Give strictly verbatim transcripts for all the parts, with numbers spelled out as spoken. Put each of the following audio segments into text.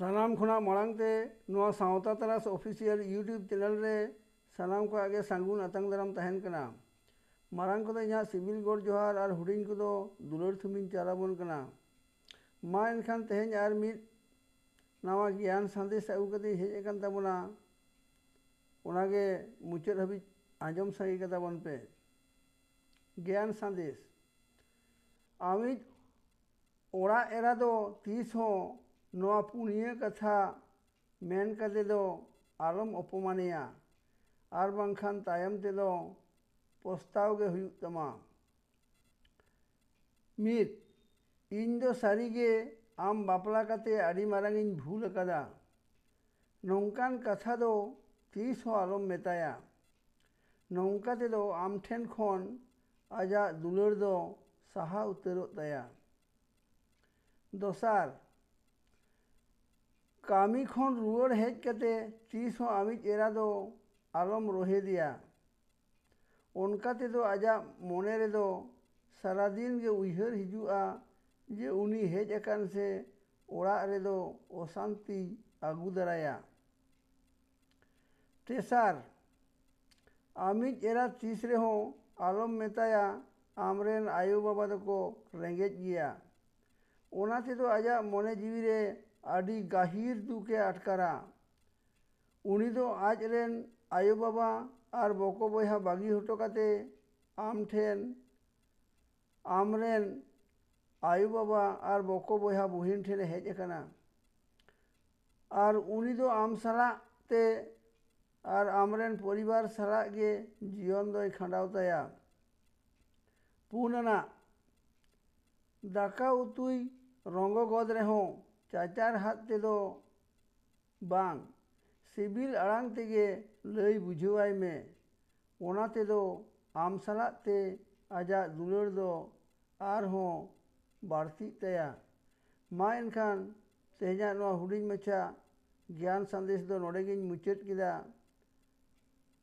ᱥᱟᱱᱟᱢ ᱠᱷᱚᱱᱟᱜ ᱢᱟᱲᱟᱝ ᱛᱮ ᱱᱚᱣᱟ ᱥᱟᱶᱛᱟ ᱛᱟᱨᱟᱥ ᱚᱯᱷᱤᱥᱤᱭᱟᱞ YouTube ᱪᱮᱱᱮᱞ ᱨᱮ ᱥᱟᱱᱟᱢ ᱠᱚᱣᱟᱜ ᱜᱮ ᱥᱟᱹᱜᱩᱱ ᱟᱛᱟᱝ ᱫᱟᱨᱟᱢ ᱛᱟᱦᱮᱱ ᱠᱟᱱᱟ᱾ ᱢᱟᱨᱟᱝ ᱠᱚᱫᱚ ᱤᱧᱟᱹᱜ ᱥᱤᱵᱤᱞ ᱜᱚᱰ ᱡᱚᱦᱟᱨ ᱟᱨ ᱦᱩᱰᱤᱧ ᱠᱚᱫᱚ ᱫᱩᱞᱟᱹᱲ ᱛᱷᱩᱢᱤᱧ ᱪᱟᱞ ᱟᱵᱚᱱ ᱠᱟᱱᱟ᱾ ᱢᱟ ᱮᱱᱠᱷᱟᱱ ᱛᱮᱦᱮᱧ ᱟᱨ ᱢᱤᱫ ᱱᱟᱣᱟ ᱜᱮᱭᱟᱱ ᱥᱟᱸᱫᱮᱥ ᱟᱹᱜᱩ ᱠᱟᱛᱮᱧ ᱦᱮᱡ ᱟᱠᱟᱱ ᱛᱟᱵᱚᱱᱟ᱾ ᱚᱱᱟᱜᱮ ᱢᱩᱪᱟᱹᱫ ᱦᱟᱹᱵᱤᱡ ᱟᱸᱡᱚᱢ ᱥᱟᱸᱜᱮ ᱠᱟᱛᱟ ᱵᱚᱱ ᱯᱮ᱾ ᱜᱮᱭᱟᱱ ᱥᱟᱸᱫᱮᱥ᱾ ᱟᱢᱤᱡ ᱚᱲᱟᱜ ᱮᱨᱟ ᱫᱚ ᱛᱤᱥ ᱦᱚᱸ ᱱᱚᱣᱟ ᱯᱩᱱᱭᱟᱹ ᱠᱟᱛᱷᱟ ᱢᱮᱱ ᱠᱟᱛᱮ ᱫᱚ ᱟᱞᱚᱢ ᱚᱯᱚᱢᱟᱱᱮᱭᱟ, ᱟᱨ ᱵᱟᱝᱠᱷᱟᱱ ᱛᱟᱭᱚᱢ ᱛᱮᱫᱚ ᱯᱚᱥᱛᱟᱣ ᱜᱮ ᱦᱩᱭᱩᱜ ᱛᱟᱢᱟ᱾ ᱢᱤᱫ, ᱤᱧ ᱫᱚ ᱥᱟᱹᱨᱤᱜᱮ ᱟᱢ ᱵᱟᱯᱞᱟ ᱠᱟᱛᱮ ᱟᱹᱰᱤ ᱢᱟᱨᱟᱝ ᱤᱧ ᱵᱷᱩᱞ ᱟᱠᱟᱫᱟ᱾ ᱱᱚᱝᱠᱟᱱ ᱠᱟᱛᱷᱟ ᱫᱚ ᱛᱤᱥ ᱦᱚᱸ ᱟᱞᱚᱢ ᱢᱮᱛᱟᱭᱟ᱾ ᱱᱚᱝᱠᱟ ᱛᱮᱫᱚ ᱟᱢ ᱴᱷᱮᱱ ᱠᱷᱚᱱ ᱟᱡᱟᱜ ᱫᱩᱞᱟᱹᱲ ᱫᱚ ᱥᱟᱦᱟ ᱩᱛᱟᱹᱨᱚᱜ ᱛᱟᱭᱟ᱾ ᱫᱚᱥᱟᱨ, ᱠᱟᱹᱢᱤ ᱠᱷᱚᱱ ᱨᱩᱣᱟᱹᱲ ᱦᱮᱡ ᱠᱟᱛᱮ ᱛᱤᱥ ᱦᱚᱸ ᱟᱢᱤᱡ ᱮᱨᱟ ᱫᱚ ᱟᱞᱚᱢ ᱨᱳᱦᱮᱫᱮᱭᱟ᱾ ᱚᱱᱠᱟ ᱛᱮᱫᱚ ᱟᱡᱟᱜ ᱢᱚᱱᱮ ᱨᱮᱫᱚ ᱥᱟᱨᱟᱫᱤᱱ ᱜᱮ ᱩᱭᱦᱟᱹᱨ ᱦᱤᱡᱩᱜᱼᱟ ᱡᱮ ᱩᱱᱤ ᱦᱮᱡ ᱟᱠᱟᱱ ᱥᱮ ᱚᱲᱟᱜ ᱨᱮᱫᱚ ᱚᱥᱟᱱᱛᱤ ᱟᱹᱜᱩ ᱫᱟᱨᱟᱭᱟ᱾ ᱛᱮᱥᱟᱨ, ᱟᱢᱤᱡ ᱮᱨᱟ ᱛᱤᱥ ᱨᱮᱦᱚᱸ ᱟᱞᱚᱢ ᱢᱮᱛᱟᱭᱟ ᱟᱢᱨᱮᱱ ᱟᱭᱳᱼᱵᱟᱵᱟ ᱫᱚᱠᱚ ᱨᱮᱸᱜᱮᱡ ᱜᱮᱭᱟ᱾ ᱚᱱᱟ ᱛᱮᱫᱚ ᱟᱡᱟᱜ ᱢᱚᱱᱮ ᱡᱤᱣᱤ ᱨᱮ ᱟᱹᱰᱤ ᱜᱟᱹᱦᱤᱨ ᱫᱩᱠᱮ ᱟᱴᱠᱟᱨᱟ᱾ ᱩᱱᱤ ᱫᱚ ᱟᱡ ᱨᱮᱱ ᱟᱭᱳᱼᱵᱟᱵᱟ ᱟᱨ ᱵᱚᱠᱚ ᱵᱚᱭᱦᱟ ᱵᱟᱹᱜᱤ ᱦᱚᱴᱚ ᱠᱟᱛᱮ ᱟᱢ ᱴᱷᱮᱱ, ᱟᱢ ᱨᱮᱱ ᱟᱭᱳᱼᱵᱟᱵᱟ ᱟᱨ ᱵᱚᱠᱚ ᱵᱚᱭᱦᱟ ᱵᱩᱦᱤᱱ ᱴᱷᱮᱱᱮ ᱦᱮᱡ ᱟᱠᱟᱱᱟ᱾ ᱟᱨ ᱩᱱᱤ ᱫᱚ ᱟᱢ ᱥᱟᱞᱟᱜ ᱛᱮ ᱟᱨ ᱟᱢᱨᱮᱱ ᱯᱚᱨᱤᱵᱟᱨ ᱥᱟᱞᱟᱜ ᱜᱮ ᱡᱤᱭᱚᱱ ᱫᱚᱭ ᱠᱷᱟᱸᱰᱟᱣ ᱛᱟᱭᱟ᱾ ᱯᱩᱱ ᱟᱱᱟᱜ, ᱫᱟᱠᱟ ᱩᱛᱩᱭ ᱨᱚᱸᱜᱚ ᱜᱚᱫ ᱨᱮᱦᱚᱸ ᱪᱟᱪᱟᱨ ᱦᱟᱛ ᱛᱮᱫᱚ ᱵᱟᱝ, ᱥᱤᱵᱤᱞ ᱟᱲᱟᱝ ᱛᱮᱜᱮ ᱞᱟᱹᱭ ᱵᱩᱡᱷᱟᱹᱣᱟᱭ ᱢᱮ᱾ ᱚᱱᱟ ᱛᱮᱫᱚ ᱟᱢ ᱥᱟᱞᱟᱜ ᱛᱮ ᱟᱡᱟᱜ ᱫᱩᱞᱟᱹᱲ ᱫᱚ ᱟᱨᱦᱚᱸ ᱵᱟᱹᱲᱛᱤᱜ ᱛᱟᱭᱟ᱾ ᱢᱟ ᱮᱱᱠᱷᱟᱱ ᱛᱮᱦᱮᱧᱟᱜ ᱱᱚᱣᱟ ᱦᱩᱰᱤᱧ ᱢᱟᱪᱷᱟ ᱜᱮᱭᱟᱱ ᱥᱟᱸᱫᱮᱥ ᱫᱚ ᱱᱚᱰᱮ ᱜᱤᱧ ᱢᱩᱪᱟᱹᱫ ᱠᱮᱫᱟ᱾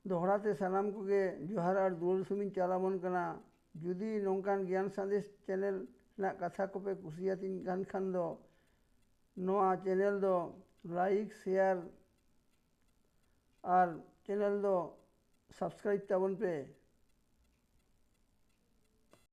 ᱫᱚᱦᱲᱟ ᱛᱮ ᱥᱟᱱᱟᱢ ᱠᱚᱜᱮ ᱡᱚᱦᱟᱨ ᱟᱨ ᱫᱩᱞᱟᱹᱲ ᱥᱩᱢᱤᱧ ᱪᱟᱞ ᱟᱵᱚᱱ ᱠᱟᱱᱟ᱾ ᱡᱩᱫᱤ ᱱᱚᱝᱠᱟᱱ ᱜᱮᱭᱟᱱ ᱥᱟᱸᱫᱮᱥ ᱪᱮᱱᱮᱞ ᱨᱮᱱᱟᱜ ᱠᱟᱛᱷᱟ ᱠᱚᱯᱮ ᱠᱩᱥᱤᱭᱟᱛᱤᱧ ᱠᱟᱱ ᱠᱷᱟᱱ ᱫᱚ ᱱᱚᱣᱟ ᱪᱮᱱᱮᱞ ᱫᱚ ᱞᱟᱭᱤᱠ, ᱥᱮᱭᱟᱨ ᱟᱨ ᱪᱮᱱᱮᱞ ᱫᱚ ᱥᱟᱵᱥᱠᱨᱟᱭᱤᱵᱽ ᱛᱟᱵᱚᱱ ᱯᱮ᱾